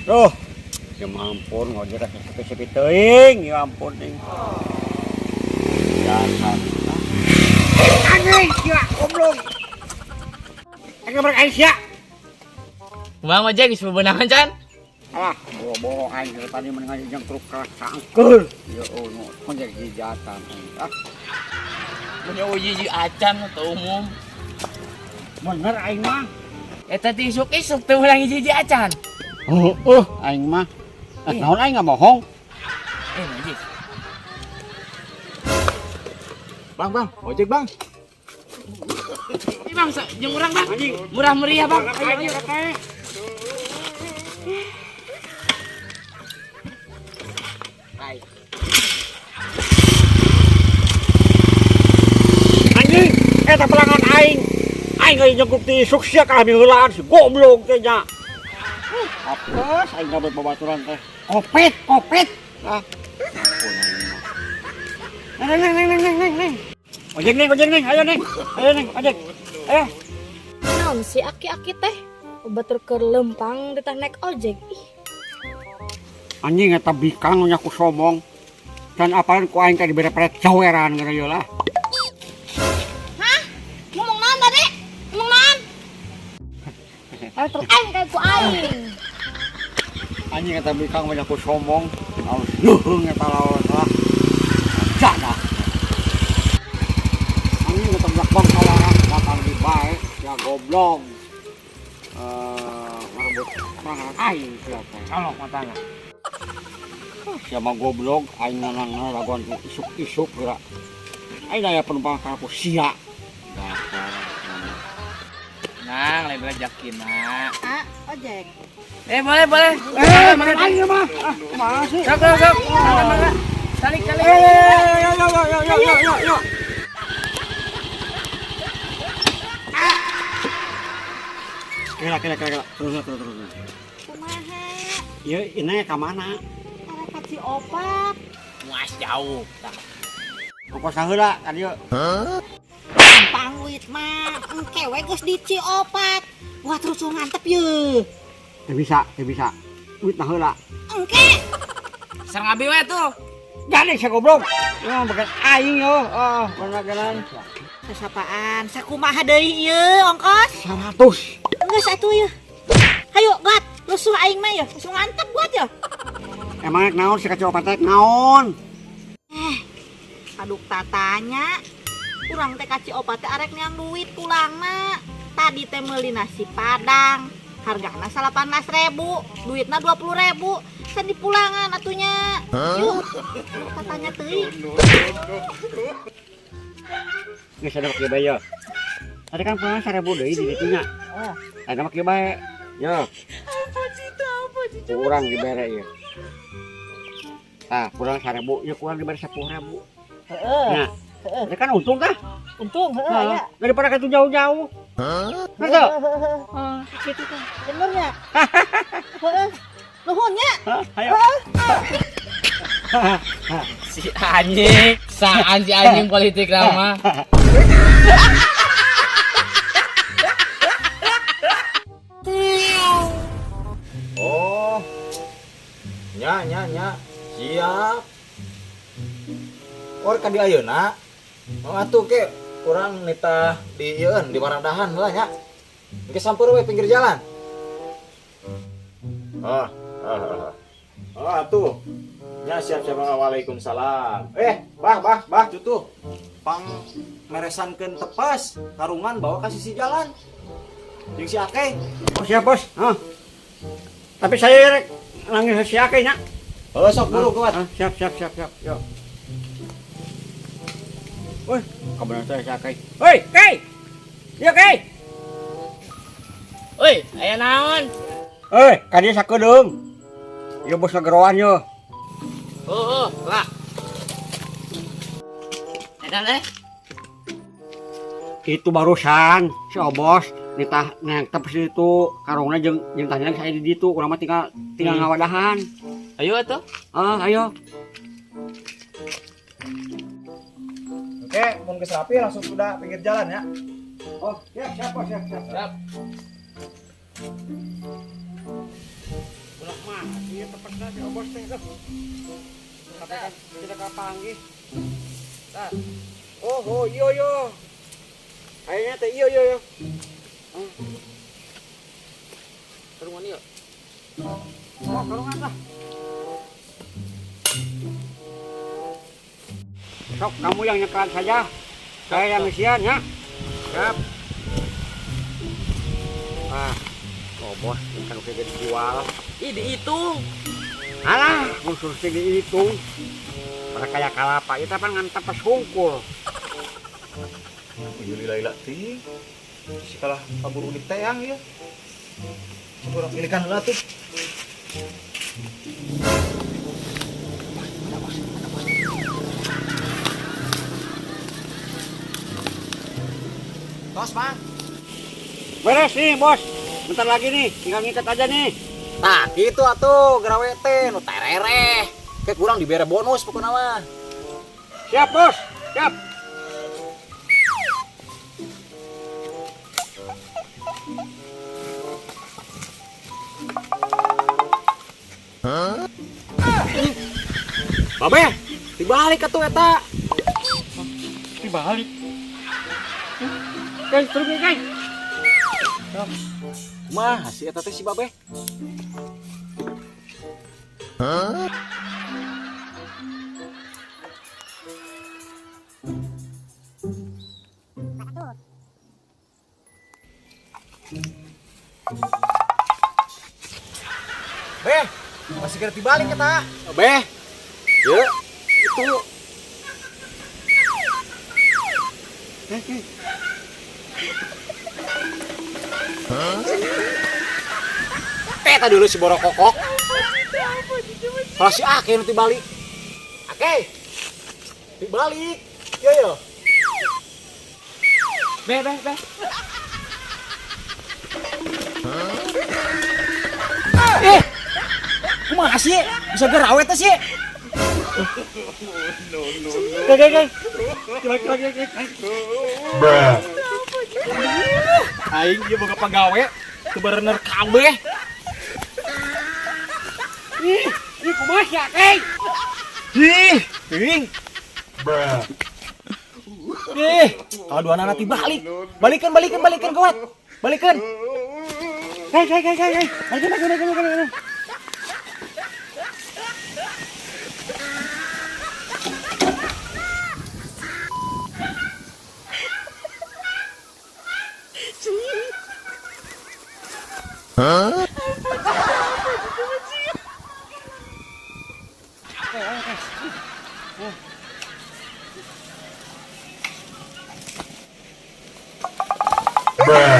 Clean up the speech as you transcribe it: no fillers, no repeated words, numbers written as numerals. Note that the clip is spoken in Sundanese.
Duh. Ya ampun ngojek sepi-sepi teuing, ya ampun ting. Dasar. Anjing, gila, goblok. Aing nabrak aing sia. Kumaha ngojek geus bebenangan can? Alah, boro-boro aing dari tadi mendingan jeung truk keras sangkeul. Ya Allah, ngojek hijatan aing. Ah, Punya uji acan atau umum. Bener aing mah. Eta ti isuk-isuk teu ulang hiji acan. Heeh, aing mah. Ah, naon aing nggak bohong. Eh, najis. Bang, bang, ojek bang. Ih, bang, jeung urang, Bang. Murah meriah, Bang. Ayo, ayo. Anjing, eta pelangan aing. Aing geus jengkuk ti isuk sia kalah miheulaan si goblok teh nya. Apes aing gabet babaturan teh. Kopet, kopet. Ah. Ampun aing mah. Neng neng neng neng neng neng neng. Ojek neng, ojek neng, ayo neng. Ayo neng, ojek. Ayo. Naon si aki-aki teh? Batur keur lempang ditah naik ojek. Ih, Anjing eta bikang nya ku somong. Dan apalan ku aing teh dibere pret caweran geuna ieu lah. Hah? Ngomong naon tadi? Ngomong naon? Ayo terus aing kayak ku aing. Anjing eta bikang nya ku somong. Harus leuheung eta lawan lah. Jadah. Anjing eta budak bang kawarang datang di bae ya goblok. Eh, ngarebut pelanggan aing sia teh. Colok matana. Sia mah goblok aing nanang laguan ku isuk-isuk geura. Aing aya penumpang ka ku sia. Dasar. Nang, lain rezekina. Ah, ojek. Eh, boleh, boleh. Eh, mana aing mah? Ah, kumaha sih? Sok, sok, sok. Mangga, mangga. Salik, salik. Eh, yo yo yo yo yo yo yo. Kira kira kira terus terus terus. Kumaha? Ieu ini ka mana? Arek ka Ciopat. Muas jauh. Tah. Ongkos saheula ka dieu. Gampang duit mah. Engke we geus di Ciopat. Wah, terus ngantep ye. Teu bisa, teu bisa. Duit mah heula. Engke. Sareng abi we tuh. Gandeng sia goblok. Ya bagian aing yo. Ah, bener-bener. Sasapaan, sakumaha deui ieu ongkos? 100. Geus atuh ieu. Hayu, Gat, lusuh aing mah ya, langsung ngantep buat ya. Emang rek naon si ka Ciopat teh naon? Aduk tatanya. Urang teh ka Ciopat teh arek neang duit pulangna. Tadi teh meuli nasi padang, hargana 18.000, duitna 20.000. Can dipulangan atunya. Yuk, tatanya teuing. Geus ada make bae ya. Tadi kan pulang 1000 deui di ditu nya. Oh. Ada make bae. Yo. Kurang dibere ieu. Tah, kurang 1000, ieu kurang dibere 10.000. Heeh. Nah, ini kan untung tah. Untung, heeh ya. Daripada ka jauh-jauh. Betul? Heeh, gitu tah. Bener ya? Heeh. Nuhun nya. Hah, ayo. Si anjing, saan si anjing politik ramah. Oh. Nya, nya, nya. Siap. Or ka di ayeuna. Oh atuh ke urang nitah di ieueun di Waradahan lah nya. Engke sampeur we pinggir jalan. Oh, oh, oh. Oh atuh. Nya siap siap. Waalaikumsalam. Eh, bah bah bah cutuh. Pang meresankeun tepas karungan bawa ka sisi jalan. Jeung si Akeh. Oh, siap, Bos. Hah. Tapi saya rek nangis si Akeh nya. Oh, sok buru kuat. Ah, siap siap siap siap. Yo. Woi, kabeneran saya si Akeh. Woi, Kei. Yo, Kei. Woi, aya naon? Eh, ka dieu sakedeung. Ieu bos ngegeroan yo. Oh, oh, lah. Eta teh. Itu barusan si Obos nitah nangtep situ karungna jeung jeung tanyaan saya di ditu urang mah tinggal tinggal ngawadahan. Ayo atuh. Ah, ayo. Oke, mun geus rapi langsung sudah pinggir jalan ya. Oh, siap siap Bos, siap siap. Siap. Ulah mah. Iya tepatnya si Obos teh tuh. Tapi kan tidak kapanggih. Tah. Oh, oh iyo yo. Kayaknya teh iyo yo yo. Karungan ieu. Oh, karungan lah. Sok kamu yang nyekan saja. Saya yang ngisian ya. Siap. Ah, oh bos, ini kan oke dijual. Ih, dihitung. Alah, musuh sing dihitung. Pada kayak kalapa, itu kan ngan tepas hungkul. Ieu lila-lila teuing. Si kalah kaburu di teang ieu. Urang ilikan heula tuh. Tos, Bang. Beres nih, bos. Bentar lagi nih, tinggal ngikat aja nih. Nah, gitu atuh gerawe teh nu terereh. Kayak kurang dibere bonus pokokna mah. Siap, bos. Siap. Hah? Babe, dibalik atuh eta. Dibalik. Guys, terus guys. Mah, si eta teh si Babe. Hah? Beh, masih kira dibalik eta. Beh. Yuk, itu. Eta dulu si borokokok. Kalau si Ake nanti balik. Ake. Dibalik. Yo yo. Beh, beh, beh. Eh. Kumaha sih? Bisa gerawe teh sih. No no no. Oke, oke. Lagi lagi lagi. Bruh. Aing ieu boga pagawe teu berener kabeh. Ih, ih kumaha sia, Keng? Ih, ih. Bruh. Ih, kalau dua anak balik. Balikan, balikan, balikan kuat. Balikan. Hei, hei, hei, hei. Balikan, balikan, balikan, balikan. Huh? Bruh.